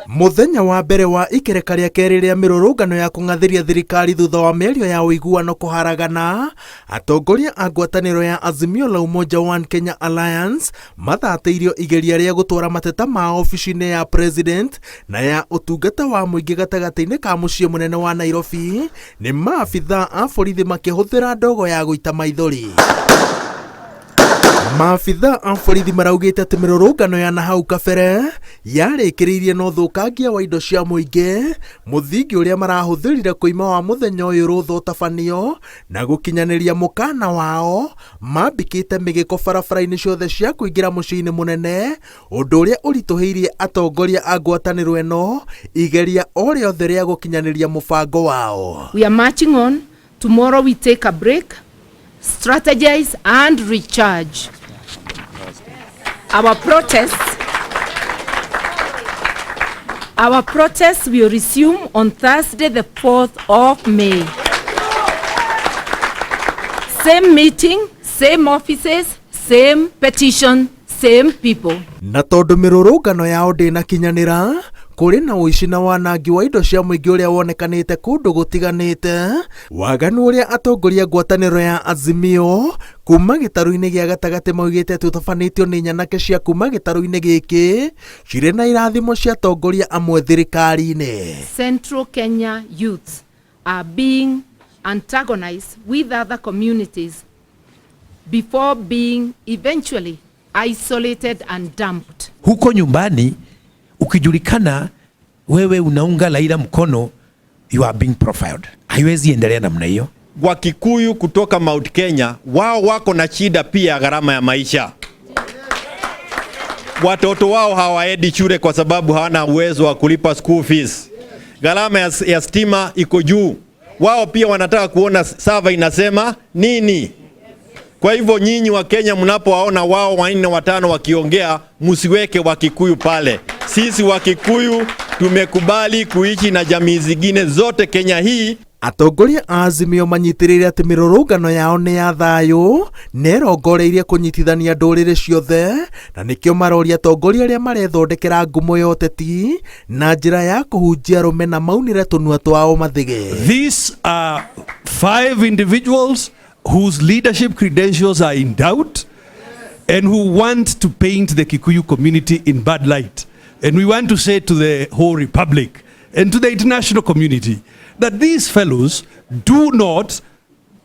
Mũthenya wa mbere wa ikereka rĩa kerĩ rĩa mĩrũrũngano ya kũng'athĩria thirikari thutha wa mĩario ya ũiguano kũharagana, atongoria a ngwatanĩro ya Azimio la Umoja One Kenya Alliance mathatĩirio igeria rĩa gũtwara mateta mao obici-inĩ ya president na ya ũtungata wa mũingĩ gatagatĩ-inĩ ka mũciĩ mũnene wa Nairobi nĩ maabithaa a borithi makĩhũthĩra ndogo ya gũita maithori. Maabithaa a borithi maraugĩte atĩ mĩrũrũngano ya nahau kabere yarĩkĩrĩirie na ũthũkangia wa indo cia mũingĩ, mũthingi ũrĩa marahũthĩrire kũima wa mũthenya ũyũ rũtha ũtabanio na gũkinyanĩria mũkana wao mambikĩte mĩgĩko barabara-inĩ ciothe cia kũingĩra mũciĩ-inĩ mũnene, ũndũ ũrĩa ũritũhĩirie atongoria a ngwatanĩro ĩno igeria o rĩothe rĩa gũkinyanĩria mũbango wao. We are marching on. Tomorrow we take a break, strategize and recharge. Our protests Our protests will resume on Thursday, the 4th of May. Same meeting, same offices, same petition, same people. Na tondũ mĩrũrũngano yao ndĩnakinyanĩra, kũrĩ na ũici na wanangi wa indo cia mũingĩ ũrĩa wonekanĩte kũndũ gũtiganĩte, waganu ũrĩa atongoria ngwatanĩro ya Azimio kuma gĩtarũ-inĩ gĩa gatagatĩ maugĩte atĩ ũtabanĩtio nĩ nyanake cia kuma gĩtarũ-inĩ gĩkĩ cirĩ na irathimo cia atongoria amwe thirikari-inĩ. Central Kenya youths are being antagonized with other communities before being eventually isolated and dumped. Huko nyumbani ukijulikana wewe unaunga Raila mkono, you are being profiled. Haiwezi endelea namna hiyo. Wakikuyu kutoka Mount Kenya wao wako na shida pia ya gharama ya maisha. Watoto wao hawaendi shule kwa sababu hawana uwezo wa kulipa school fees. Gharama ya stima iko juu. Wao pia wanataka kuona server inasema nini. Kwa hivyo nyinyi wa Kenya mnapowaona wao wanne watano wakiongea, msiweke Wakikuyu pale. Sisi Wakikuyu tumekubali kuishi na jamii zingine zote Kenya hii. Atongoria a Azimio manyitĩrĩire atĩ mĩrũrũngano yao nĩ ya thayũ na ĩrongoreirie kũnyitithania ndũrĩrĩ ciothe na nĩkĩo maroria atongoria arĩa marethondekera ngumo ya ũteti na njĩra ya kũhunjia rũmena maunĩre tũnua twao mathĩgĩ. These are 5 individuals whose leadership credentials are in doubt and who want to paint the Kikuyu community in bad light. And we want to say to the whole republic and to the international community that these fellows do not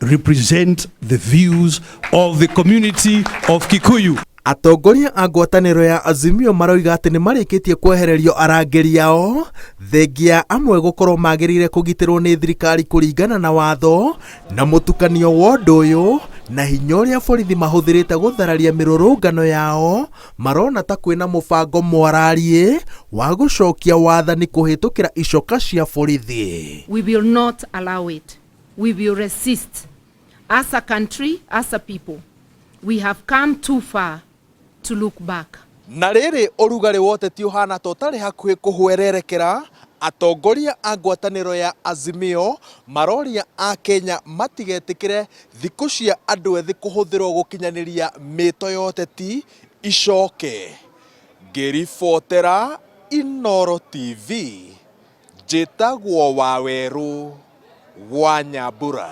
represent the views of the community of Kikuyu. Atongoria a ngwatanĩro ya Azimio maroiga atĩ nĩ marĩkĩtie kwehererio arangĩri ao thengia amwe gũkorwo magĩrĩire kũgitĩrwo nĩ thirikari kũringana na watho na mũtukanio wa ũndũ ũyũ na hinya ũrĩa borithi mahũthĩrĩte gũthararia mĩrũrũngano yao marona ta kwĩna mũbango mwarariĩ wa gũcokia wathani kũhĩtũkĩra icoka cia borithi. We will not allow it. We will resist. As a country, as a people, we have come too far to look back. Na rĩrĩ ũrugarĩ wa ũteti ũhana ta ũtarĩ hakuhĩ kũhwererekera, atongoria a ngwatanĩro ya Azimio maroria a Kenya matigetĩkĩre thikũ cia andũ ethĩ kũhũthĩrwo gũkinyanĩria mĩto ya ũteti icoke. Ngĩribotera Inooro TV, njĩtagwo Wawerũ wa Nyambura.